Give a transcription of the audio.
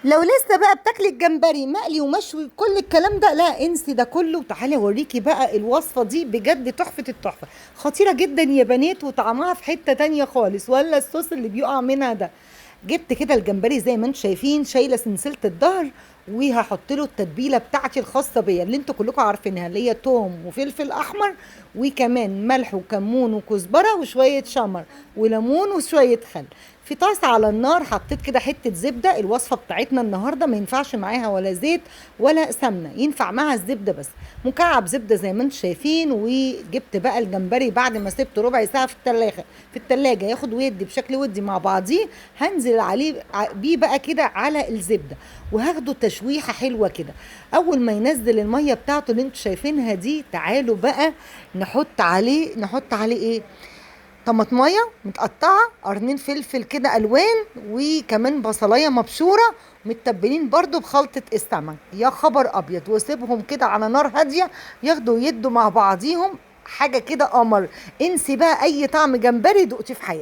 لو لسه بقى بتاكلي الجمبري مقلي ومشوي كل الكلام ده، لا انسي ده كله وتعالي اوريكي بقى الوصفة دي، بجد تحفة التحفة، خطيرة جدا يا بنات، وطعمها في حتة تانية خالص، ولا الصوص اللي بيقع منها ده. جبت كده الجمبري زي ما انتم شايفين، شايله سلسلة الظهر، وهحط له التتبيله بتاعتي الخاصة بيا اللي انتوا كلكم عارفينها، اللي هي توم وفلفل احمر وكمان ملح وكمون وكزبره وشوية شمر وليمون وشوية خل. في طاسه على النار حطيت كده حتة زبدة. الوصفة بتاعتنا النهارده ما ينفعش معاها ولا زيت ولا سمنه، ينفع معاها الزبدة بس، مكعب زبدة زي ما انتم شايفين. وجبت بقى الجمبري بعد ما سبته ربع ساعة في التلاجة ياخد ويدي بشكل ودي مع بعضيه، هنزل عليه بيه بقى كده على الزبدة، وهاخده تشويحه حلوة كده. اول ما ينزل المية بتاعته اللي انتم شايفينها دي، تعالوا بقى نحط عليه ايه؟ طماطميه متقطعه، قرنين فلفل كده الوان، وكمان بصلايه مبشوره متبلين برضو بخلطه السمك. يا خبر ابيض! واسيبهم كده على نار هادية ياخدوا ويدوا مع بعضيهم، حاجة كده قمر. انسي بقى اي طعم جمبري دقتيه في حياتك.